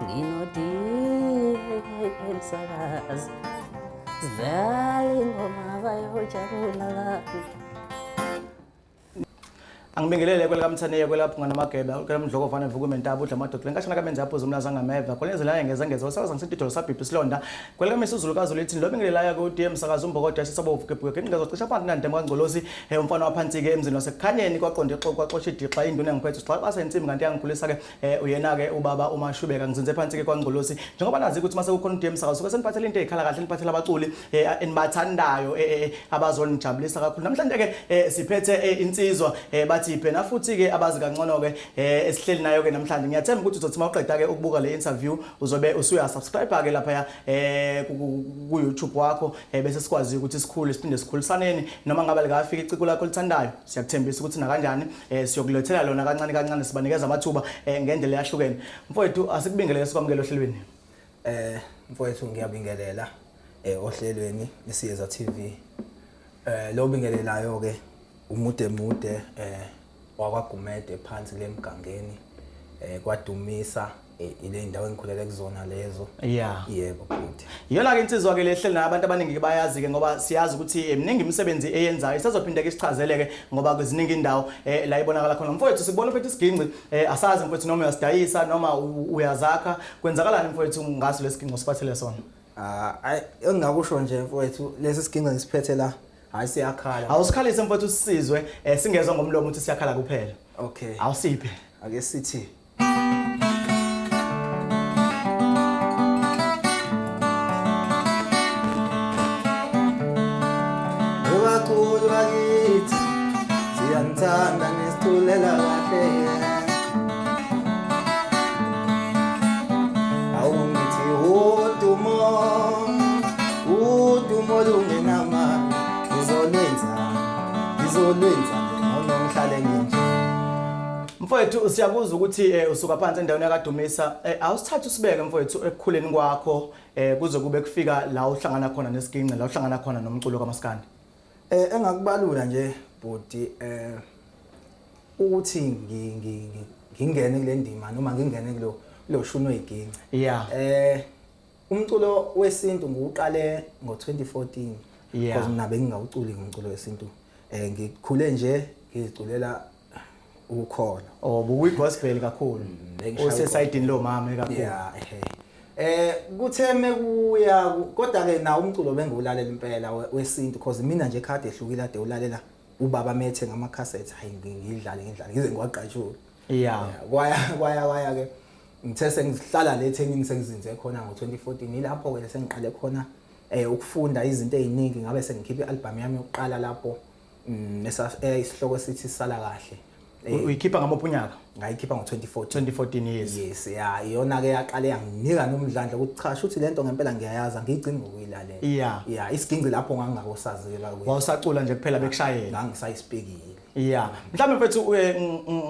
Nginodie msakazi, sidlala ingoma bayojabula abantu. Angibingelele kwelikaMthaniya kwelaphunga namageba kwelamdlokovane vukume ntaba udla amadoda lenkashana kamenza yaphuza umlaza ngameva kwelenzela ngeze ngeze usakaza ngisintidolo sabhibhi isilonda kwelikamisa uzulu kaZulu ithi lobingelelayo ku DM sakaza umbokodo esisabovu gebhuke ngingazocisha phansi nandema kaNgcolosi umfana waphansi ke emzini wasekukhanyeni kwaqonda ixoxo kwaxosha idixa induna engiphethe sixaxa insimbi kanti yangikhulisa ke uyena ke ubaba uMashubeka ngizinze phansi ke kwaNgcolosi njengoba nazi ukuthi mase kukhona uDM sakaza suke seniphathele into ezikhala kahle niphathele abaculi enibathandayo abazonijabulisa kakhulu namhlanje ke siphethe insizwa bathi phena futhi ke abazi kangcono ke esihleli nayo ke namhlanje. Ngiyathemba ukuthi uzothi mawuqeda ke ukubuka le interview uzobe usuya subscribe ke lapha ku YouTube wakho, bese sikwazi ukuthi sikhule siphinde sikhulisaneni. Noma ngabe likafika iciko lakho lithandayo, siyakuthembisa ukuthi nakanjani siyokulethela lona kancane kancane, sibanikeza amathuba ngendlela eyahlukene. Mfowethu, asikubingelele, sikwamukele ohlelweni. Mfowethu, ngiyabingelela ohlelweni iSiyeza TV. Lo bingelelayo ke umude mude wakwaGumede phansi lemgangeni kwadumisa ile ndawo engikhulele kuzona lezo. Yebo bhuti. Iyona ke insizwa ke lehleli nayo, abantu abaningi ke bayazi ke ngoba siyazi ukuthi miningi imisebenzi eyenzayo. Isazophinde ke isichazele ke ngoba kweziningi indawo la ibonakala khona. Mfowethu, sikubona uphethe isiginci, asazi mfowethu noma uyasidayisa noma uyazakha, kwenzakalani mfowethu ngaso lesiginci osiphathele sona? Ah, ay, engingakusho nje mfowethu, lesi siginci ngisiphethe la, hayi, siyakhala. Awusikhalise mfowethu usizwe, singezwa ngomlomo ukuthi siyakhala kuphela. Okay. Awusiphe. Ake sithi Baculi bakithi, siyanithanda, nisiculela kahle. Awungithi udumo, udumo lungenamali, ngizolwenza, ngizolwenza ngcono ngihlale nginje. Mfowethu, siyakuzwa ukuthi usuka phansi endaweni yakadumisa. Awusithathe usibeke mfowethu ekukhuleni kwakho kuze kube kufika la uhlangana khona nesiginci, la uhlangana khona nomculo kaMaskandi. Engakubalula nje bhuti, ukuthi ngingene kule ndima noma ngingene kulo shuni weyiginci. Umculo wesintu ngiwuqale ngo-2014 because mina bengingawuculi umculo wesintu. Ngikhule nje ngiziculela ukholo. Oh, bukuyi gospel kakhulu. Bengishaya Usesayidini lo mama kakhulu. Yeah, ehe. Kuthe mekuya kodwa ke na umculo bengiwulalela impela wesintu because mina nje khade ehlukile ade ulalela ubaba methe ngama cassettes, hayi, ngidlale ngidlale ngize ngiwagqashule. Kwaya kwaya kwaya ke ngithe sengihlala le eThekwini, sengizinze khona ngo-2014, ilapho ke sengiqale khona ukufunda izinto eziningi, ngabe sengikhipha i-album yami yokuqala lapho isihloko sithi Sala Kahle. Uyikhipha ngamuphi unyaka? Ngayikhipha ngo-2014. 2014, yes. Yes, ya, iyona ke yaqale yanginika nomdlandla ukuthi cha, shuthi lento ngempela ngiyayazi, angiyigcini ngokuyilalela. Ya, isiginci lapho ngangingakosazi-ke kuyo. Wawusacula nje kuphela bekushayela. Ngangisayispikile. Yeah. Mhlawumbe mfethu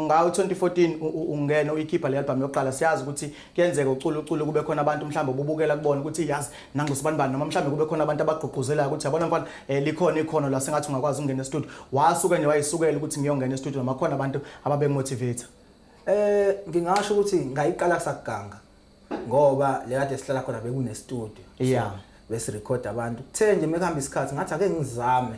ngawo 2014 ungena uyikhipha le album yokuqala, siyazi ukuthi kuyenzeka ucula ucula kube khona abantu mhlawumbe ububukela kubona ukuthi yazi nangu sibanibani, noma mhlawumbe kube khona abantu abagqugquzelayo ukuthi yabona mfana, likhona ikhono la, sengathi ungakwazi ukungena e-studio. Wasuke nje wayisukela ukuthi ngiyongena e-studio noma khona abantu ababenimotivate? Ngingasho ukuthi ngayiqala kusakuganga ngoba le kade sihlala khona bekune studio. Bese record abantu. Kuthe nje mekuhamba isikhathi ngathi ake ngizame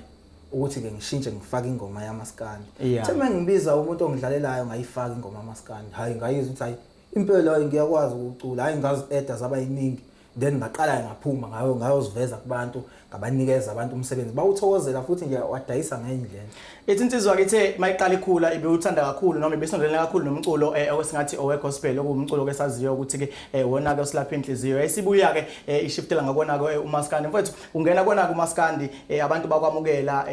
ukuthi ke ngishintshe ngifake ingoma yamaskandi. Kuthe mengibiza umuntu ongidlalelayo ngayifaka ingoma yamaskandi. Hayi, ngayizwa ukuthi hayi impela, hayi, ngiyakwazi ukucula. Hayi, ngazi-eda zaba yiningi. Then ngaqala ngaphuma ngayo ngayoziveza kubantu, ngabanikeza abantu umsebenzi, bawuthokozela futhi nje wadayisa ngendlela. Ithi insizwa ke ithe mayiqala ikhula ibiwuthanda kakhulu noma ibisondelene kakhulu nomculo owesingathi owe gospel, okuwumculo ke saziyo ukuthi ke wona ke osilapha inhliziyo. Yayisibuya ke ishiftela ngakona ke umaskandi. Mfowethu, ungena kona ke umaskandi, abantu bakwamukela,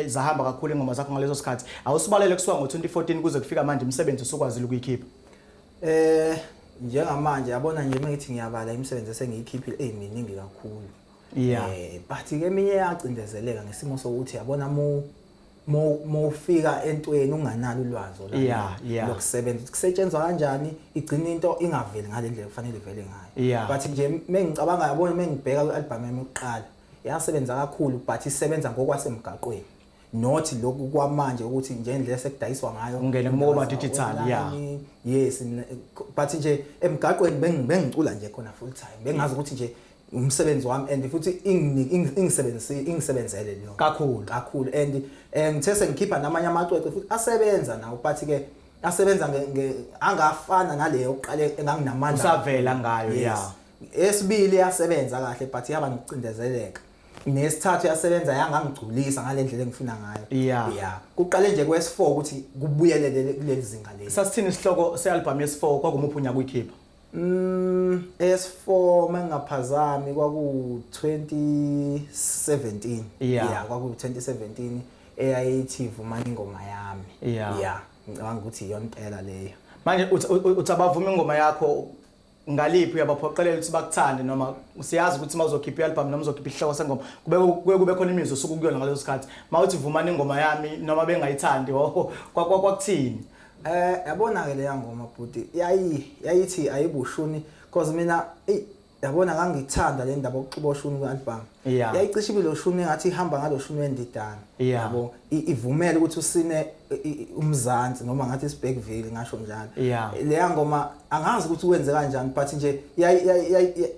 zahamba kakhulu ingoma zakho ngaleso sikhathi. Awusibalele kusuka ngo2014 kuze kufika manje imisebenzi usukwazile ukuyikhipha. Njengamanje yabona nje mengithi ngiyabala imisebenzi esengiyikhiphile eminingi kakhulu. But ke eminye yacindezeleka ngesimo sokuthi yabona mu ufika entweni unganalo ulwazi olwanele lokusebenza, kusetshenzwa kanjani, igcina into ingaveli ngale ndlela kufanele ivele ngayo. But nje mengicabanga, yabona mengibheka kwi-album yami yokuqala, yasebenza kakhulu but isebenza ngokwasemgaqweni. Not lokhu kwamanje ukuthi nje indlela sekudayiswa ngayo. Ungene kuma digital, yeah. Online, yes, but nje emgaqweni bengicula nje khona full time, bengazi ukuthi nje umsebenzi wami and futhi ingisebenzise, ingisebenzele leyo. Kakhulu. Kakhulu, and ngithe sengikhipha namanye amacwecwe futhi asebenza nawo, but ke asebenza angafana naleyo oqale enganginamandla. Usavela ngayo. Yes. Esibili yasebenza kahle, but yaba nokucindezeleka. Nesithathu yasebenza, yangangigculisa ngale ndlela engifuna ngayo. Yeah, kuqale nje kwesi4 ukuthi kubuyelele kuleli zinga leli. Sasithini isihloko se-album yesi-4? Kwakumuphi unyaka uyikhipha? S4, mangaphazami, kwaku 2017. Yeah, kwaku 2017, eyayithi "Vumani Ingoma Yami". Yeah, ngicabanga ukuthi iyona impela leyo. Manje uthi abavuma ingoma yakho ngaliphi, uyabaphoqelela ukuthi bakuthande, noma siyazi ukuthi uma uzokhipha i-album noma uzokhipha isihloko sengoma kube khona imizwa osuke kuyona ngaleso sikhathi? Uma uthi "Vumani Ingoma Yami" noma bengayithandi, kwakuthini? Yabona ke leya ngoma, bhuti, yayithi ayibushuni, because mina, ey, yabona, ngangithanda le ndaba yokuxuba oshuni ku-album. Yayicishe ibe lo shuni engathi ihamba ngalo shuni wendidane. Yabo, ivumele ukuthi usine umzansi noma ngathi iSbergville, ngasho njalo. Leya ngoma angazi ukuthi wenze kanjani, but nje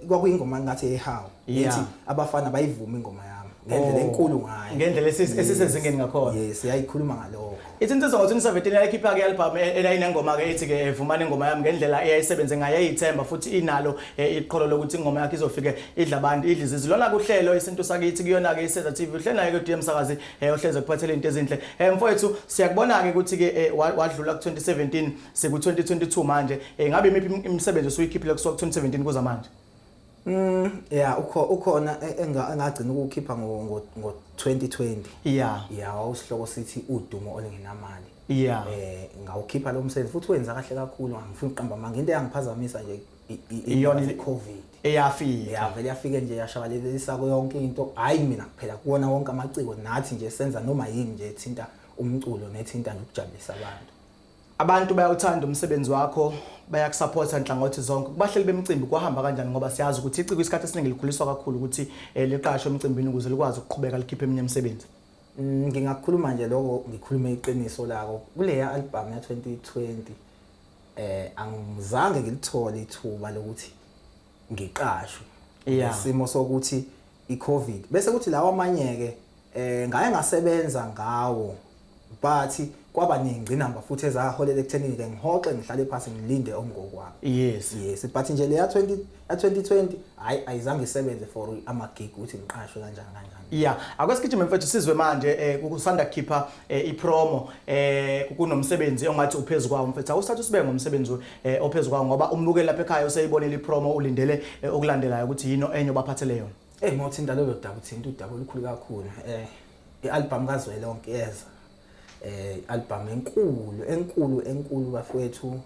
kwakuyingoma ngathi ehawu. Ithi abafana bayivuma ingoma yami ngendlela enkulu ngayo. Ngendlela esisezingeni ngakhona. Yes, yayikhuluma ngalokho. Ithi insizwa ngo-2017 yayikhipha-ke i-album eyayinengoma-ke ethi-ke "Vumani Ingoma Yami". Ngendlela eyayisebenze ngayo, yayithemba futhi inalo iqholo lokuthi ingoma yakhe izofike idla abantu, idla izizwe. Lona kuhlelo Isintu Sakithi, kuyona-ke iSeza TV, uhleli naye-ke uDM Msakazi, ohleze kuphathele into ezinhle. Mfowethu, siyakubona-ke ukuthi-ke wadlula ku-2017, siku-2022 manje. Ngabe imiphi imisebenzi osuyikhiphile kusuka ku-2017 kuza manje? Yeah, ukhona engagcina ukukhipha ngo 2020. Yeah, wawusihloko sithi "Udumo Olungenamali". Ngawukhipha lo msebenzi futhi wenza kahle kakhulu, angifuni ukuqamba amanga. Into eyangiphazamisa nje Iyona i-COVID. Eyafika. Ya, vele yafike nje yashabalalisa yonke into. Hayi mina kuphela, kuwona wonke amaciko, nathi nje senza noma yini nje ethinta umculo nethinta nje ukujabulisa abantu. Abantu bayawuthanda umsebenzi wakho, bayakusupporta nhlangothi zonke. Kubahleli bemicimbi kwahamba kanjani? Ngoba siyazi ukuthi iciko isikhathi esiningi likhuliswa kakhulu ukuthi liqashwe emcimbini ukuze likwazi ukuqhubeka likhiphe eminye imisebenzi. Ngingakhuluma nje lokho, ngikhulume iqiniso lako. Kuleya album ya 2020 angizange ngilithole ithuba lokuthi ngiqashwe. Isimo sokuthi iCovid. Bese kuthi lawa amanye ke ngaye ngasebenza ngawo, but kwaba nengcinamba futhi ezaholela ekuthenini ke ngihoxe, ngihlale phansi, ngilinde ongokwami. Yes, but nje leya 20 ya 2020, hayi, ayizange isebenze for ama gig ukuthi ngiqashwe kanjani kanjani. Yeah, ake sigijime mfethu, sizwe manje kusanda kukhipha ipromo, kunomsebenzi ongathi uphezulu kwawo mfethu. Awusathu sibe ngomsebenzi ophezulu kwawo, ngoba umbukeli lapha ekhaya useyibonile ipromo, ulindele okulandelayo ukuthi yino enye obaphathele yona. Mawuthinta lolo daba, uthinta udaba olukhulu kakhulu. I-album kazwelonke yeza. I-album enkulu, enkulu, enkulu bafowethu.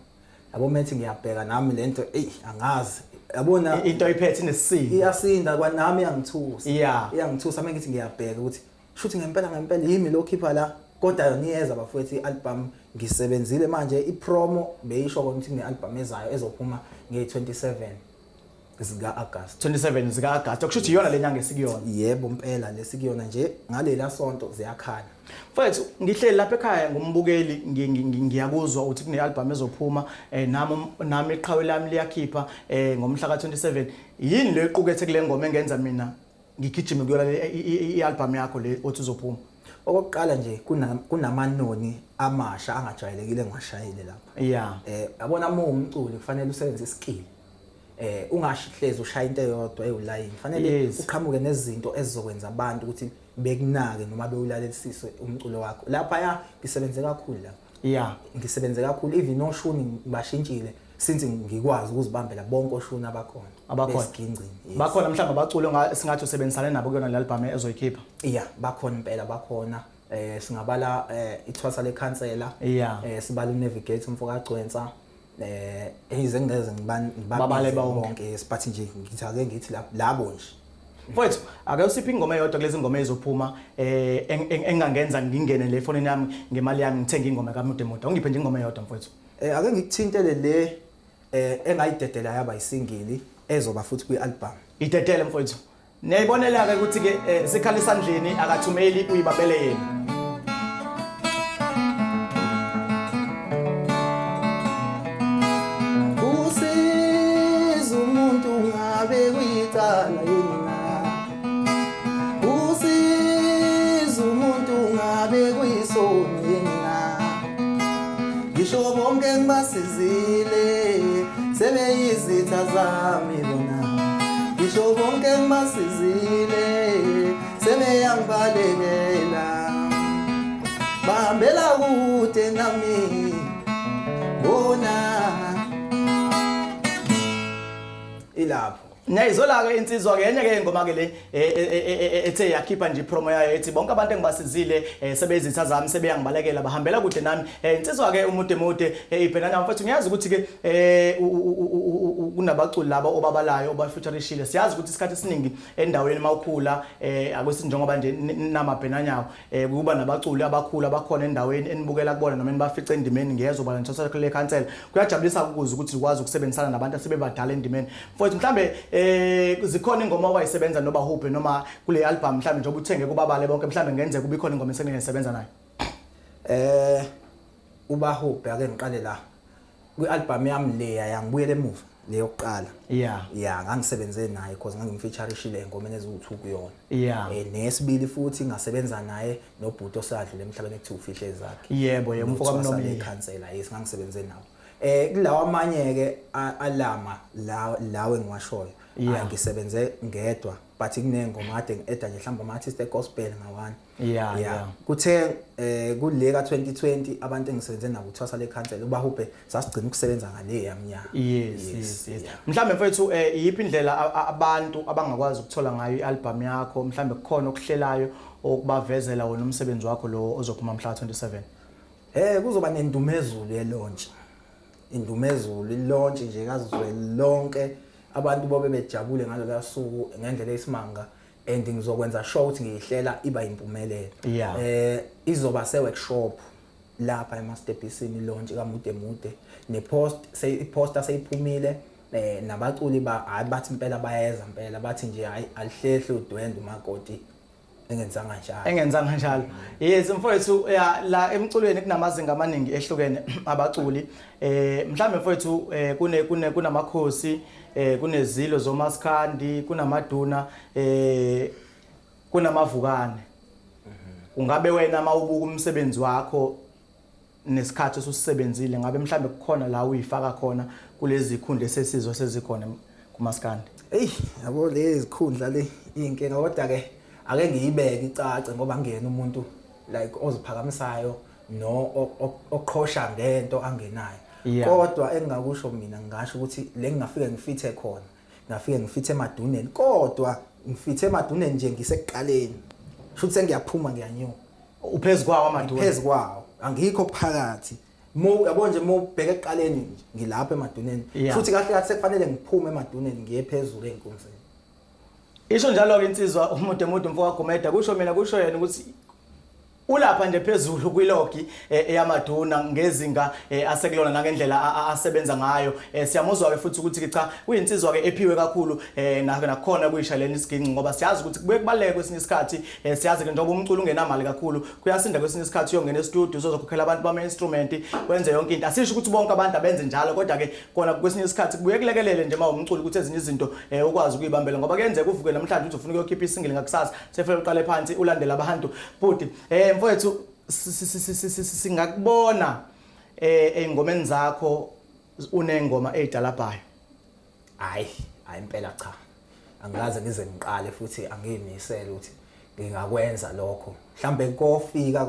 Yabo, methi ngiyabheka nami lento, ey, angazi. Yabona, Into oyiphethe inesisindo. Iyasinda kwanami, iyangithusa. Iyangithusa mengithi ngiyabheka ukuthi shuthi ngempela ngempela yimi lo khipha la, kodwa yona iyeza bafowethu i-album. Ngisebenzile manje, i-promo beyisho kona ukuthi kune-album ezayo ezophuma nge-27 zika August. 27 zika August, okusho ukuthi iyona lenyanga esikuyona. Yebo, impela, lesikuyona nje, ngalela sonto ziyakhala. Mfethu, ngihleli lapha ekhaya ngumbukeli, ngiyakuzwa uthi kune album ezophuma, nami iqhawe lami liyakhipha ngomhla ka27. Yini le equkethe kule ngoma engenza mina ngigijime kuyona le i-album yakho le othi uzophuma? Okokuqala nje, kunamanoni amasha angajwayelekile engiwashayile lapha. Yabona, uma umculi kufanele usebenzise iskill, ungashihlezi ushaya into eyodwa ewulayini, fanele uqhamuke nezinto ezizokwenza abantu ukuthi bekunake noma bewulalelisise umculo wakho. Lapha ya, ngisebenze kakhulu lapha. Ngisebenze kakhulu, even oshuni bashintshile since ngikwazi ukuzibambela bonke oshuni abakhona. Abakhona. Besigingcini, yes. Bakhona mhlawumbe abaculi singathi usebenzisane nabo kuyona le album ezoyikhipha? Yeah, bakhona impela, bakhona. Singabala ithwasa lekhansela, sibala uNavigate umfo kaGcwensa, yize ngeze Babale ngibabize bonke. bonke, yes, but nje ngithi ake ngithi labo nje. Mfowethu, ake usiphe ingoma eyodwa kulezi ngoma ezophuma engangenza ngingene le fonini yami ngemali yami ngithenge ingoma kaMude Muda. Ungiphe nje ingoma eyodwa, mfowethu. Ake ngikuthintele le engayidedela yaba isingili, ezoba futhi kwi-album. Idedele, mfowethu. Niyayibonela ke ukuthi ke sikhala esandleni, akathumeli, uyibabele yena. icala yini na? Usiza umuntu ngabe kuyisoni yini na? Ngisho bonke ngibasizile sebeyizitha zami bona, ngisho bonke ngibasizile sebeyangibalekela, bahambela kude nami bona ilapho. Niyayizwela-ke insizwa-ke enye-ke ingoma-ke le ethe yakhipha nje ipromo yayo ethi bonke abantu engibasizile sebeyizitha zami sebeyangibalekela bahambela kude nami. Insizwa-ke umude mude ibhenana mfethu, ngiyazi ukuthi-ke kunabaculi laba obabalayo obafeaturishile. Siyazi ukuthi isikhathi esiningi endaweni mawukhula akusi njengoba nje namabhenanyawo kuba nabaculi abakhulu abakhona endaweni enibukela kubona noma enibafice endimeni ngiyezwa bala nithatha kule khansela. Kuyajabulisa ukuzwa ukuthi ukwazi ukusebenzisana nabantu asebebadala endimeni. Mfowethu mhlambe zikhona ingoma owayisebenza noba Hubhe noma kule album mhlambe njengoba uthenge kubabale bonke mhlambe ngenzeka kube khona ingoma esengisebenza nayo. Ubahubhe ake ngiqale la kwi-album yami leya yangibuyela emuva le yokuqala. Yeah, ngangisebenze naye because ngangimfeaturishile engomeni eziwu-2 kuyona. Nesibili futhi ngasebenza naye nobhuti osadlule emhlabeni ekuthiwa ufihle zakhe. Yebo, yebo, umfo kaMnomile. Ikhansela, yes, ngangisebenze nawo. Kulawa amanye ke alama lawe engiwashoyo. Ngisebenze ngedwa but kunengoma kade ngi-eda nje mhlawumbe ama-artist e-gospel ngawani. Kuthe kule ka 2020 abantu engisebenze nabo uthwasa le khansela ubahubhe sasigcina ukusebenza ngale yaminyaka. Yes. Mhlambe mfethu iyiphi indlela abantu abangakwazi ukuthola ngayo ialbum yakho, mhlambe kukhona okuhlelayo okubavezela wona umsebenzi wakho lo ozophuma mhla 27? Kuzoba nendumezulu ye launch. Indumezulu ilaunch nje kazwe lonke, abantu bobe bejabule ngalolu suku ngendlela eyisimanga. And ngizokwenza sure ukuthi ngiyihlela iba impumelelo. Izoba se workshop lapha eMastebhisini launch kaMude Mude, ne post iposter seyiphumile, nabaculi ba hayi bathi impela bayeza impela bathi nje hayi alihlehle udwendwe umakoti engenzanga njalo. Engenzanga njalo. Yes mfowethu, la emculweni kunamazinga amaningi ehlukene abaculi. Mhlambe mfowethu kune kune kunamakhosi, kunezilo zomaskandi, kunamaduna, kunamavukane. Ungabe wena mawubuka umsebenzi wakho nesikhathi osusebenzile, ngabe mhlambe kukhona la uyifaka khona kulezi zikhundla esesizwe sezikhona kumaskandi? Hey, yabo lezi zikhundla le inkinga, kodwa ke ake ngiyibeke icace ngoba ngiyena umuntu like oziphakamisayo no oqhosha ngento angenayo. Kodwa engingakusho mina ngingasho ukuthi le ngingafike ngifithe khona, ngafike ngifithe emaduneni, kodwa ngifithe emaduneni nje ngisekuqaleni. Shuthi sengiyaphuma ngiyanyuka. Uphezulu kwawo amaduna? Phezulu kwawo, angikho phakathi. Mo yabo nje mo ubheke ekuqaleni nje ngilapha emaduneni. Futhi kahle kahle sekufanele ngiphume emaduneni ngiye phezulu einkunzini. Isho njalo ke insizwa umude mude umfo kaGumede, kusho mina kusho yena ukuthi ulapha nje phezulu kwilogi eyamaduna ngezinga asekulona nangendlela asebenza ngayo. Siyamuzwa ke futhi ukuthi cha uyinsizwa ke ephiwe kakhulu nakhona kuyishaleni isiginci, ngoba siyazi ukuthi kubuye kubaleke kwesinye isikhathi. Siyazi ke njengoba umculo ungenamali kakhulu kuyasinda kwesinye isikhathi uyongena e-studio uzokhokhela abantu bama instrument wenze yonke into. Asisho ukuthi bonke abantu abenze njalo, kodwa ke kona kwesinye isikhathi kubuye kulekelele nje uma umculo ukuthi ezinye izinto ukwazi ukuyibambela, ngoba kuyenzeka uvuke namhlanje uthi ufuna ukuyokhipha isingle ngakusasa sefele uqale phansi ulandela abantu. Bhuti mfowethu singakubona ey'ngomeni zakho unengoma ey'dalabhayo? Hayi, hayi impela cha, angikaze ngize ngiqale futhi angiyimisele ukuthi ngingakwenza lokho. Mhlambe kofika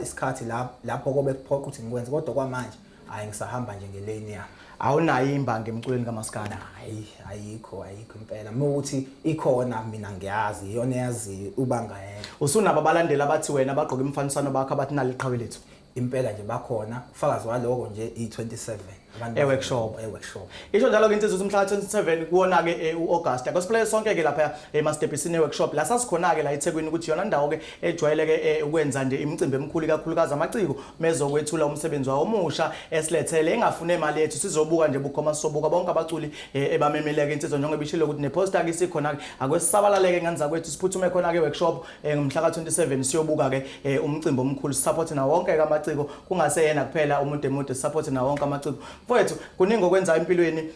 isikhathi lapho kobe kuphoqa ukuthi ngikwenze, kodwa kwamanje hayi ngisahamba nje ngelane yami. Awunayo imbangi emculweni kaMaskandi? Hayi, ayikho, ayikho impela. Uma ukuthi ikhona mina ngiyazi, iyona eyaziyo ubanga yena. Usunabo abalandeli abathi wena bagqoka imfaniswano bakho abathi nali iqhawe lethu? Impela nje bakhona, ufakazi waloko nje i27 abantu e-workshop. E-workshop. Isho njalo ke insizwa umhla 27 kuwona ke uAugust. Cosplay sonke ke lapha eMastebhisini workshop la sasikhona ke la eThekwini, ukuthi yona ndawo ke ejwayeleke ukwenza nje imicimbi emikhulu kakhulukazi amaciko mezokwethula umsebenzi wawo omusha esilethele engafune imali yethu, sizobuka nje bukhoma, sizobuka bonke abaculi ebamemeleke insizwa njengoba ishilo ukuthi neposter ke isikhona ke, akwesisabalaleke ngani zakwethu, siphuthume khona ke workshop ngomhla ka27 siyobuka ke umcimbi omkhulu, support na wonke amaciko, kungase yena kuphela umuntu emude, support na wonke amaciko. Mfowethu, kuningi okwenza empilweni.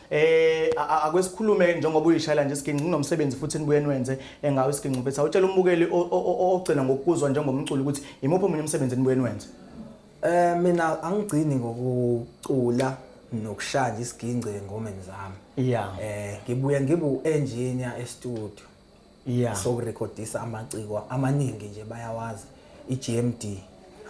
Akwesikhulume njengoba uyishayela nje isiginci, kunomsebenzi futhi nibuye niwenze engawo isiginci, mfethu. Awutshela umbukeli ogcina ngokuzwa njengomculo ukuthi imuphi omunye umsebenzi nibuye niwenze. Mina angigcini ngokucula nokushaya nje isiginci engomeni zami. Ngibuye ngibe u-engineer e-studio. Sokurekhodisa amaciko amaningi nje bayawazi i-GMD,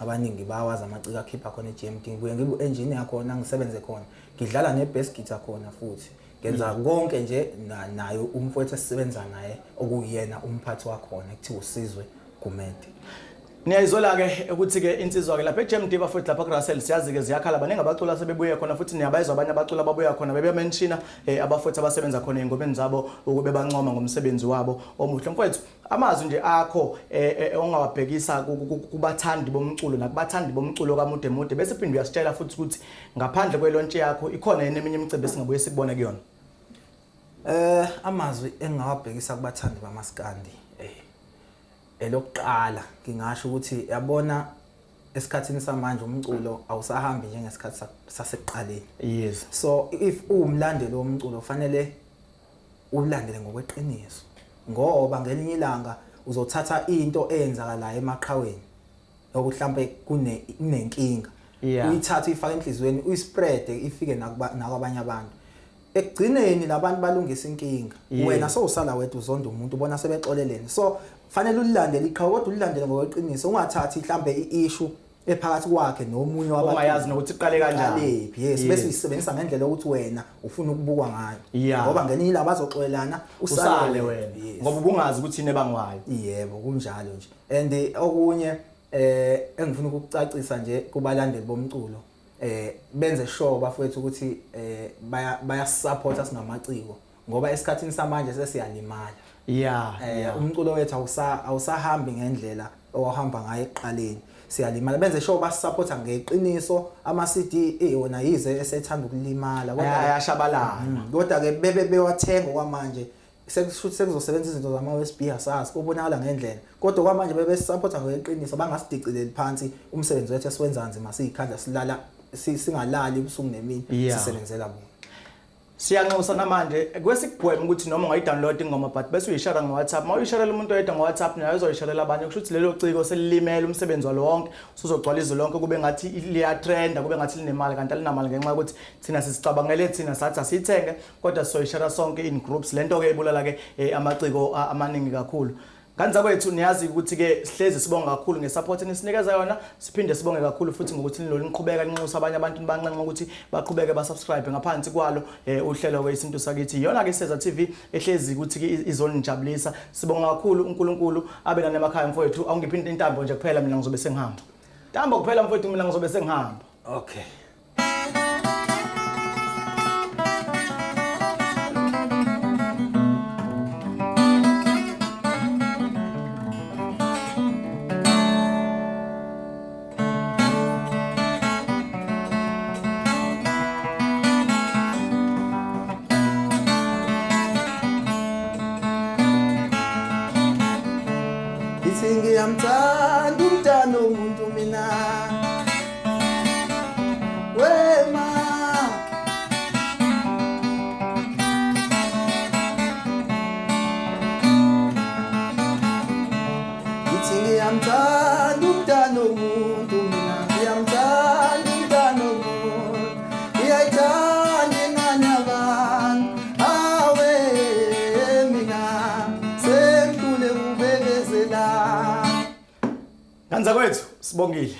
abaningi bayawazi amaciko akhipha khona i-GMD. Ngibuye ngibe u-engineer khona, ngisebenze khona, ngidlala ne-bass guitar khona futhi ngenza konke nje naye umfowethu esisebenza naye okuyena umphathi wakhona ekuthiwa uSizwe Gumede. Niyayizwela-ke ukuthi-ke insizwa-ke lapha e-GMD bafowethu, lapha ku-Russell, siyazi-ke ziyakhala, baningi abaculi asebebuye khona futhi niyabayizwa abanye abaculi ababuya khona bebemenshina abafowethu abasebenza khona ey'ngomeni zabo ukube bancoma ngomsebenzi wabo omuhle. Mfowethu, amazwi nje akho ongawabhekisa kubathandi bomculo nakubathandi bomculo kaMude Mude, bese phinde uyasitshela futhi ukuthi ngaphandle kwe-launch yakho ikhona yini eminye imicimbi esingabuye sikubone kuyona? Amazwi engingawabhekisa kubathandi bamaskandi, elokuqala ngingasho ukuthi yabona esikhathini samanje umculo awusahambi njengesikhathi sasekuqaleni. So if uwumlandeli womculo kufanele ulandele ngokweqiniso, ngoba ngelinye ilanga uzothatha into eyenzakalayo emaqhaweni yokuthi mhlambe kunenkinga, uyithathe uyifake enhliziyweni, uyispread ifike nakwabanye abantu. Ekugcineni labantu balungisa inkinga, wena sowusala wedwa uzonda umuntu, ubona sebexolelene. So fanele ulilandele iqhawe, kodwa ulilandele ngokweqiniso, ungathathi mhlambe i-issue ephakathi kwakhe nomunye wabantu ongayazi nokuthi iqale kanjani. Iqalephi, yes, bese uyisebenzisa ngendlela yokuthi wena ufuna ukubukwa ngayo. Ngoba ngelinye ilanga bazoxolelana, usale usale wena. Yes. Ngoba ubungazi ukuthi yini ebangwayo. Yebo, kunjalo nje. And okunye engifuna ukukucacisa nje kubalandeli bomculo, benze sure bafowethu ukuthi baya support singamaciko, ngoba esikhathini samanje sesiyalimala. Umculo wethu awusahambi ngendlela owahamba ngayo ekuqaleni, siyalimala. Benze sure basupporta ngeqiniso. Ama CD wona yize esethanda ukulimala, kodwa Ayashabalala. Kodwa ke bebe bewathenga kwamanje, sekushuthi sekuzosebenza izinto zama USB, asazi, kubonakala ngendlela, kodwa kwamanje bebe supporta ngeqiniso, bangasidicileli phansi umsebenzi wethu esiwenza nzima, siyikhanda silala singalali ubusuku nemini, sisebenzela bona. Siyanxusa namanje kwesikugwema ukuthi noma ungayi-download ingoma but bese uyishare ngo-WhatsApp. Uma uyisharela umuntu oyedwa ngo-WhatsApp, naye uzoyisharela abanye, kusho ukuthi lelo ciko selilimele umsebenzi walo wonke, usuzogcwala izwe lonke, kube ngathi liyatrenda, kube ngathi linemali, kanti alinamali ngenxa yokuthi thina sisicabangele thina sathi asiyithenge, kodwa sizoyishara sonke in groups. Le nto-ke ibulala-ke amaciko amaningi kakhulu. Ngane zakwethu, niyazi ukuthi-ke sihlezi sibonga kakhulu ngesupport enisinikeza yona, siphinde sibonge kakhulu futhi ngokuthi nilolu niqhubeka ninxusa abanye abantu, nibanxenxa ukuthi baqhubeke basubscribe ngaphansi kwalo uhlelo-ke Isintu Sakithi. Iyona-ke Iseza TV ehlezi ukuthi-ke izonijabulisa. Sibonga kakhulu, uNkulunkulu abe nani emakhaya. Mfowethu, awungiphi intambo nje kuphela, mina ngizobe sengihamba. Ntambo kuphela mfowethu, mina ngizobe sengihamba. Okay. Ngithi ngiyamthanda umntana omuntu mina, wema. Ngithi ngiyamthanda umntana omuntu mina, ngiyamthanda umntana omuntu, ngiyayithanda ingane yabantu, awe mina sengihlule kubekezela. Ngane zakwethu, sibongile.